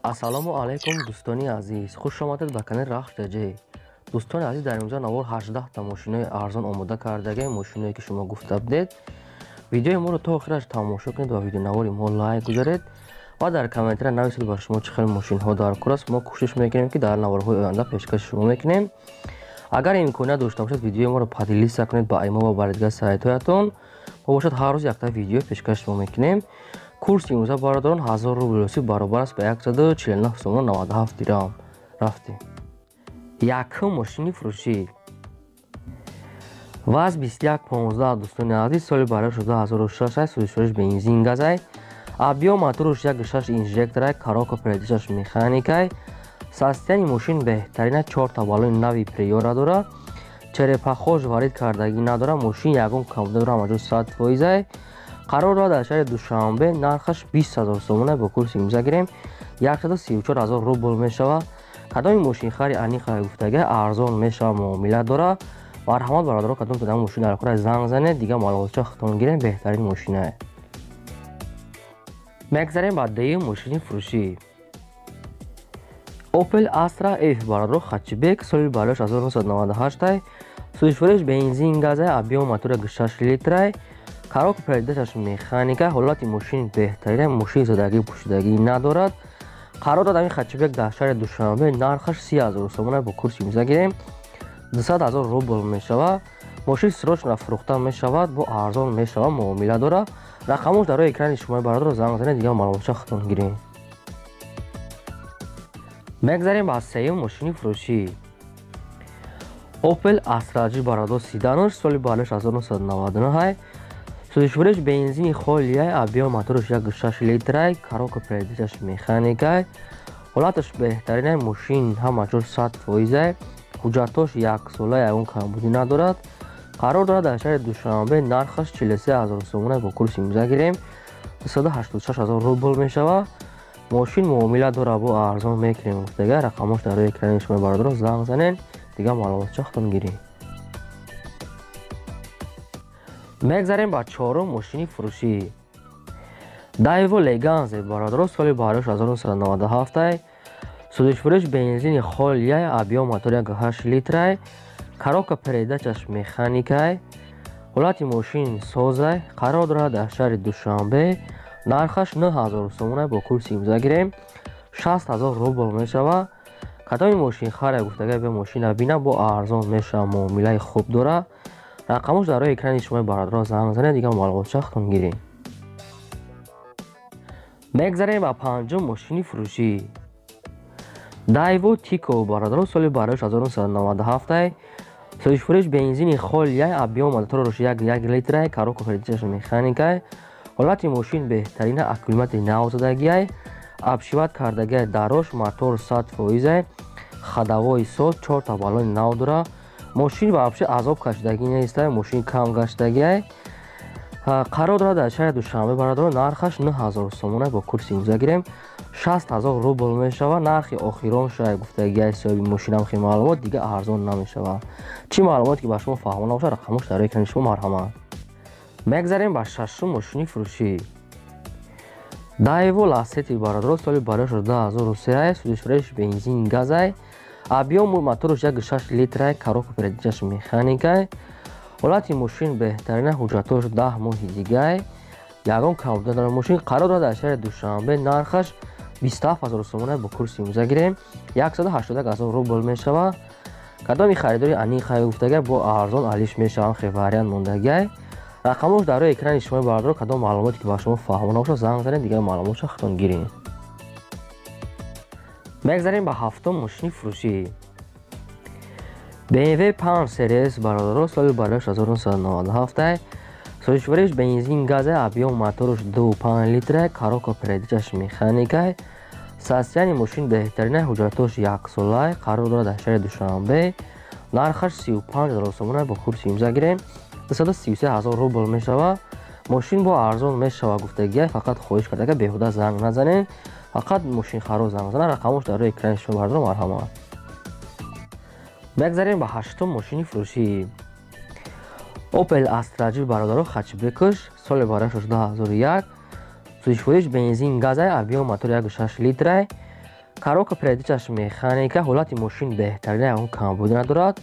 Ассалому алайкум, дӯстони азиз, хуш омадед ба канали Рахш ТЖ. Дӯстони азиз, дар имрӯза навор 18 та мошинои арзон омода кардагем, мошиное ки шумо гуфта будед. Видеои моро то охираш тамошо кунед ва видеонавори мо лайк гузоред ва дар комментария нависед, ба шумо чӣ хел мошинҳо даркор аст. Мо кӯшиш мекунем, ки дар наворҳои оянда пешкаши шумо мекунем. Агар имконият дошта бошад, видеои моро поделиться кунед ба аймо ва бар дигар сайтҳоятон. Мо бошад, ҳар рӯз якта видео пешкаши шумо мекунем. Курси имрӯза, бародарон, 1000 рубл русӣ баробар аст ба 149 сомон 97 дирам. Рафтем. Якум мошини фурӯшӣ ВАЗ 2115, дӯстони азиз, соли барои 2006 ай, сӯзишвориш бензин газай, объём моторуш 1,6 инжекторай, коробка передачаш механикай. Состояние мошин беҳтарина, чорта баллони нави Приора дора, черепахош варид кардагӣ надора, мошин ягон камбуда дора, ҳамаҷо 100%-ай. Қарор дорад дар шаҳри Душанбе, нархаш 20 000 сомона, бо курси имрӯза гирем, 134 000 рубл мешавад. Кадоми мошинхари аниқа гуфтага, арзон мешава, муомила дора. Марҳамат, бародаро, кадом кадом мошин дар кора, занг занед, дигар маълумотча худтон гирем, беҳтарин мошинае. Мегзарем ба дуюм мошини фурӯшӣ. Opel Astra F, бародаро, хэтчбек, соли барояш 1998, сӯзишвориш бензин газай, объём мотора 6 литрай, коробка передачаш механика. Ҳолати мошин беҳтарина, мошин задагӣ пӯшидагӣ надорад. Қарор дорад ҳамин хэтчбек дар шаҳри Душанбе, нархаш 30 000 сомона, бо курси имрӯза гирем, 200 000 рубл мешавад. Мошин срочно фурӯхта мешавад, бо арзон мешавад, муомила дорад. Рақамош дар рӯи экрани шумои, бародаро, занг занед, дигар маълумотча худтон гирем. Мегзарем ба сеюм мошини фурӯшӣ. Opel Astra G, бародор, седанош, соли барояш 1999, сӯзишвориш бензини холиай, объём мотораш 1,6 литрай, коробка передачаш механикай. Ҳолаташ беҳтаринай, мошин ҳама ҷо 100%-ай, ҳуҷҷатҳош яксола, ягон камбудӣ надорад. Қарор дорад дар шаҳри Душанбе, нархаш 43 000 сомона, бо курси имрӯза гирем, 286 000 рубл мешавад. Мошин муомила дора, бо арзон мекунем гуфтага. Рақамош дар рӯи экрани шумо, бародаро, занг занед, дигар маълумотча худтон гирем. Мегзарем ба чорум мошини фурӯшӣ. Дайво Леганзе, бародаро, соли барош 1997, сӯзишвориш бензини холияй, объём мотор 1,8 литрай, коробка передачаш механикай. Ҳолати мошин созай, қарор дорад дар шаҳри Душанбе, нархаш 9000 сомона, бо курси имрӯза гирем, 60 000 рубл мешавад. Кадоми мошинхаре гуфтага, бе мошина бина, бо арзон мешава, муомилаи хуб дорад. Рақамош дар рӯи экрани шумои, бародаро, занг занед, дигар маълумотча худтон гирем. Мегзарем ба панҷум мошини фурӯшӣ. Дайво Тико, бародаро, соли барояш 1997, сӯзишвориш бензини холияй, объём мотораш 1,1 литрай, коробка передачаш механикай. Ҳолати мошин беҳтарина, аккумулятори навзадагиай, обшивать кардагиай дарош, мотор 100%-ай, ходовой соз, чорта баллони нав дора. Мошин вообще азоб кашидагӣ нестай, мошин кам гаштагиай. Қарор дорад дар шаҳри Душанбе, бародаро, нархаш 9000 сомона, бо курси имрӯза гирем, 60 000 рубл мешавад. Нархи охирон шояд гуфтагиай соҳиби мошинам, хел маълумот, дигар арзон намешавад. Чӣ маълумот ки ба шумо фаҳмо набошад, рақамош дар рӯи экрани шумо, марҳамат. Мегзарем ба шашум мошини фурӯшӣ. Дайво Ласети, бародаро, соли барояш 2003, сӯзишвориш бензин газай, объём мотораш 1,6 литрай, коробка передачаш механикай. Ҳолати мошин беҳтарина, ҳуҷҷатҳош 10 моҳи дигай, ягон камбуда надорад. Мошин қарор дорад дар шаҳри Душанбе, нархаш 27 000 сомона, бо курси имрӯза гирем, 181 000 рубл мешавад. Кадоми харидори аниқа гуфтага, бо арзон алиш мешавад, хел вариант мондагиай. Рақамош дар рӯи экрани шумои, бародаро, кадом маълумоте ки ба шумо фаҳмо набошад, занг занед, дигар маълумотша худтон гиред. Мегзарем ба ҳафтум мошини фурӯшӣ. BMW 5 Series, бародаро, соли барояш 1997, сӯзишвориш бензин газай, объём мотораш 2,5 литрай, коробка передачаш механикай. Состояние мошин беҳтарина, ҳуҷҷатҳош яксолай, қарор дорад дар шаҳри Душанбе, нархаш 35 000 сомона, бо курси имрӯза гирем, 233 000 рубл мешавад. Мошин бо арзон мешавад гуфтагиай, фақат хоҳиш кардага, беҳуда занг назанед, фақат мошинхаро занг занад. Рақамош дар рӯи экрани шумо, бародаро, марҳамат. Мегзарем ба ҳаштум мошини фурӯшӣ. Opel Astra G, бародаро, хэтчбекш, соли барояш 2001, сӯзишвориш бензин газай, объём мотор 1,6 литрай. Коробка передачаш механика, ҳолати мошин беҳтарина, ягон камбудӣ надорад.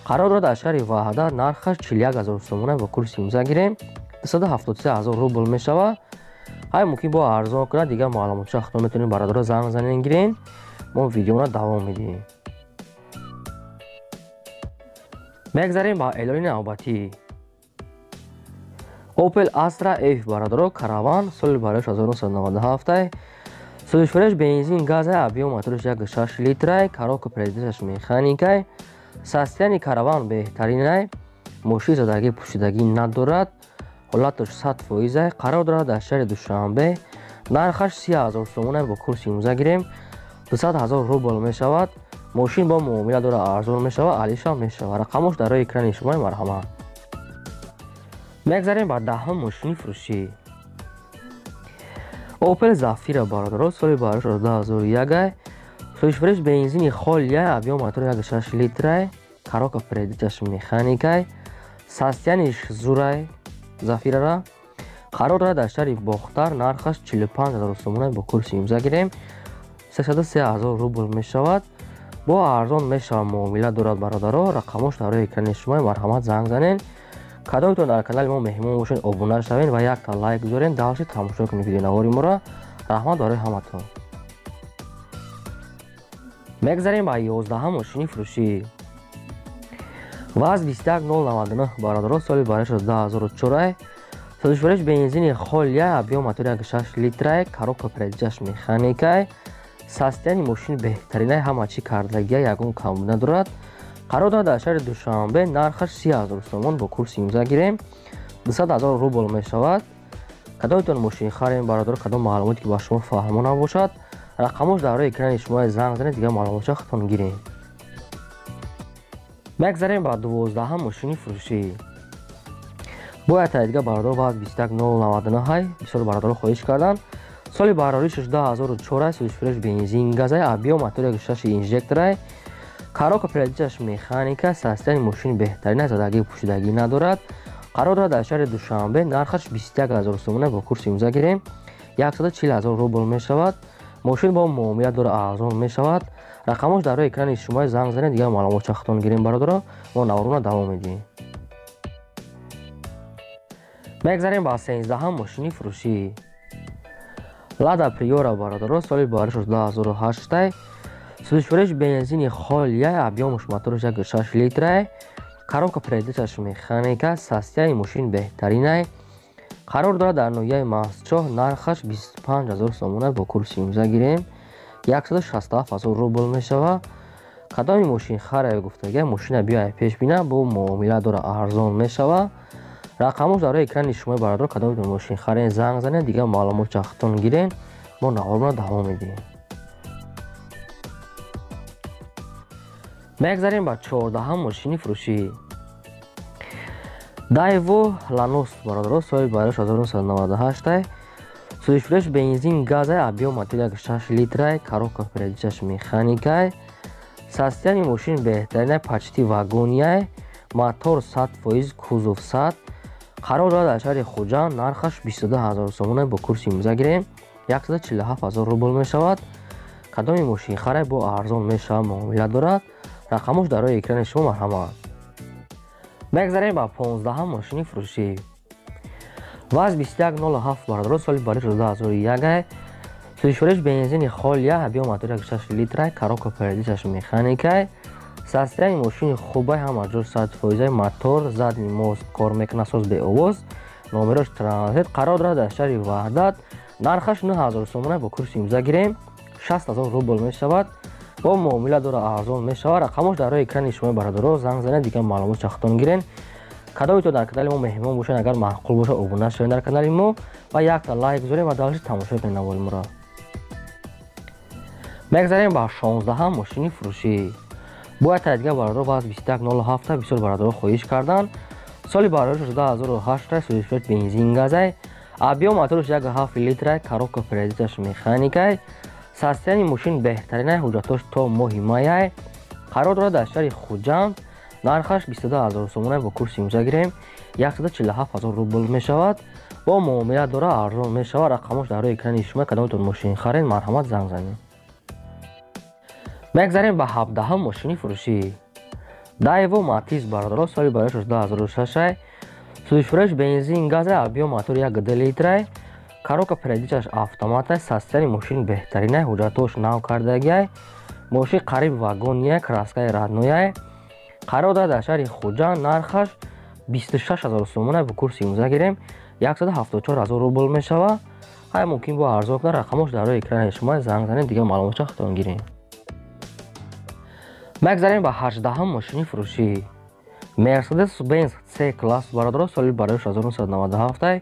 Қарор дорад дар шаҳри Ваҳдат, нархаш 41 000 сомона бо курси имза гирем 273 000 рубл мешавад. Ҳай мумкин бо арзон кунад, дигар маълумотша худтон метавонед бародаро занг занен гирен. Мо видеоро давом медиҳем. Мегзарем ба эълони навбатӣ. Opel Astra F бародаро, караван, соли барояш 1997. Сӯзишвориаш бензин газ, объём мотораш 1.6 литрай, коробка передачаш механикай. Состояние караван беҳтаринай, мошин задагӣ пӯшидагӣ надорад, ҳолаташ 100%, қарор дорад дар шаҳри Душанбе, нархаш 30 000 сомона бо курси имза гирем 200 000 рубл мешавад. Мошин бо муомила дорад, арзон мешавад, алишам мешавад. Рақамош дар рӯи экрани шумо, марҳамат. Мегзарем ба даҳум мошини фурӯшӣ. Opel Zafira бародаро, соли барояш 2001. Сӯзишвориаш бензини холия, объём мотор 1.6 литрай, коробка передачаш механикай, состояниш зурай Зафирара. Қарор дорад дар шаҳри Бохтар, нархаш 45 000 сомона бо курси имза гирем 303 000 рубл мешавад. Бо арзон мешавад, муомила дорад бародаро. Рақамош дар рӯи экрани шумо, марҳамат занг занен. Кадомтон дар канали мо меҳмон бошед, обуна шавед ва якта лайк гузоред, дальше тамошо кунед видеонавори моро. Раҳмат барои ҳаматон. Мегзарем ба 11 мошини фурӯшӣ. ВАЗ 21099 бародаро, соли барояш 2004. Сӯзишвориаш бензини холия, объём мотор 1.6 литрай, коробка передачаш механикай. Состояние мошин беҳтаринай, ҳама чӣ кардагия, ягон камбудӣ надорад. Қарор дорад дар шаҳри Душанбе, нархаш 30 000 сомон бо курси имза гирем 200 000 рубл мешавад. Кадомтон мошин харем бародаро, кадом маълумоте ки ба шумо фаҳмо набошад, рақамош дар рӯи экрани шумо, занг занед, дигар маълумотша худтон гирем. Мегзарем ба 12 мошини фурӯшӣ. Бояд та дигар бародаро ВАЗ 21099, бисёр бародаро хоҳиш карданд. Соли барориш 2004, сӯзишвориаш бензин газай, объём мотор 1.6 инжекторай, коробка передачаш механика, состояние мошин беҳтарина, задагӣ пӯшидагӣ надорад. Қарор дорад дар шаҳри Душанбе, нархаш 21 000 сомона бо курси имза гирем 140 000 рубл мешавад. Мошин бо муомила дорад, арзон мешавад. Рақамош дар рӯи экрани шумо, занг занед, дигар маълумотша худтон гирем бародаро. Мо наворона давом медиҳем. Мегзарем ба 13 мошини фурӯшӣ. Лада Приора бародаро, соли барояш 2008. Сӯзишвориаш бензини холия, объёмаш мотораш 1.6 литрай, коробка передачаш механика, состояние мошин беҳтаринай. Қарор дорад дар ноҳияи Мастчоҳ, нархаш 25 000 сомона бо курси имза гирем 167 000 рубл мешавад. Кадоми мошин харае гуфтага, мошина биёяй пеш бина, бо муомила дорад, арзон мешавад. Рақамош дар рӯи экрани шумо бародаро, кадоми мошин харен занг занед, дигар маълумотша худтон гирен. Мо наворро давом медиҳем. Мегзарем ба 14 мошини фурӯшӣ. Daewoo Lanos бародаро, соли барояш 1998. Сӯзишвориаш бензин газай, объём мотор 1.6 литрай, коробка передачаш механикай. Состояние мошин беҳтаринай, почти вагонияй, мотор 100%, кузов 100. Қарор дорад дар шаҳри Хуҷанд, нархаш 22 000 сомона бо курси имза гирем 147 000 рубл мешавад. Кадоми мошин харай бо арзон мешавад, муомила дорад. Рақамош дар рӯи экрани шумо, марҳамат. Мегзарем ба 15 мошини фурӯшӣ. ВАЗ 2107 бародаро, соли барояш 2001. Сӯзишвориаш бензини холия, объём мотор 1.6 литрай, коробка передачаш механикай. Состояние мошини хубай, ҳама ҷо 100%, мотор, задний мост кор мекунад, соз беовоз, номерош транзит. Қарор дорад дар шаҳри Ваҳдат, нархаш 9000 сомона бо курси имза гирем 60 000 рубл мешавад. Бо муомила дорад, арзон мешавад. Рақамош дар рӯи экрани шумо бародаро, занг занед, дигар маълумотша худтон гирен. Кадомитон дар канали мо меҳмон бошед, агар маъқул бошад, обуна шавед дар канали мо ва якта лайк гузоред ва дальше тамошо кунед навори моро. Мегзарем ба 16 мошини фурӯшӣ. Бояд та дигар бародаро ВАЗ 2107, бисёр бародаро хоҳиш карданд. Соли барояш 2008, сӯзишвориаш бензин газай, объём мотораш 1.7 литрай, коробка передачаш механикай. Состояние мошин беҳтаринай, ҳуҷҷатош то моҳи майай. Қарор дорад дар шаҳри Хуҷанд, нархаш 22 000 сомона бо курси имза гирем 147 000 рубл мешавад. Бо муомила дорад, арзон мешавад. Рақамош дар рӯи экрани шумо, кадомтон мошин харед, марҳамат занг занед. Мегзарем ба 17-ҳам мошини фурӯшӣ. Дайво Матиз, бародаро, соли барои 2006, сӯзишфурӯш бензин газ, объём мотор 1,2 литрай, коробка передачаш автоматай, состояни мошин беҳтаринай, ҳуҷҷатҳош нав кардагиай, мошин қариб вагонияй, краскаи роднояй, қарор дорад дар шаҳри Хуҷанд, нархаш 26 000 сомонай, бо курси имрӯза гирем 174 000 рубл мешавад. Ҳай, мумкин бо арзон кунад, рақамош дар рӯи экрани шумо, занг занед, дигар маълумотша худтон гирем. Мегзарем ба 18-ҳам мошини фурӯшӣ. Мерседес Бенз С класс, бародаро, соли барои 1997,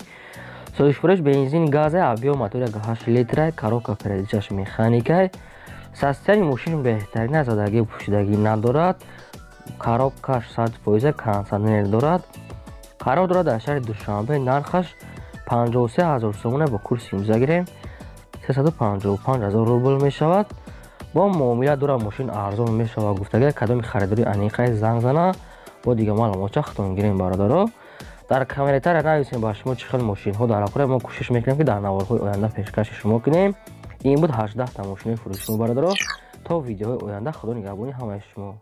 сӯзишфурӯш бензин газ, объём мотор 1,8 литрай, коробка передачаш механикай, состояни мошин беҳтарин, задагӣ пӯшидагӣ надорад, коробкаш 100%, кондитсионер дорад, қарор дорад дар шаҳри Душанбе, нархаш 53 000 сомона, бо курси имрӯза гирем 355 000 рубл мешавад. Бо муомила дорад, мошин арзон мешавад гуфтага, кадоми харидори аниқай занг зана, бо дигар маълумотча худтон гирем. Бародаро, дар комментария нависем, ба шумо чӣ хел мошинҳо дар ақура, мо кӯшиш мекунем, ки дар наворҳои оянда пешкаши шумо кунем. Ин буд 18 та мошинои фурӯши мо, бародаро. То видеоҳои оянда, худо нигаҳбони ҳамаи шумо.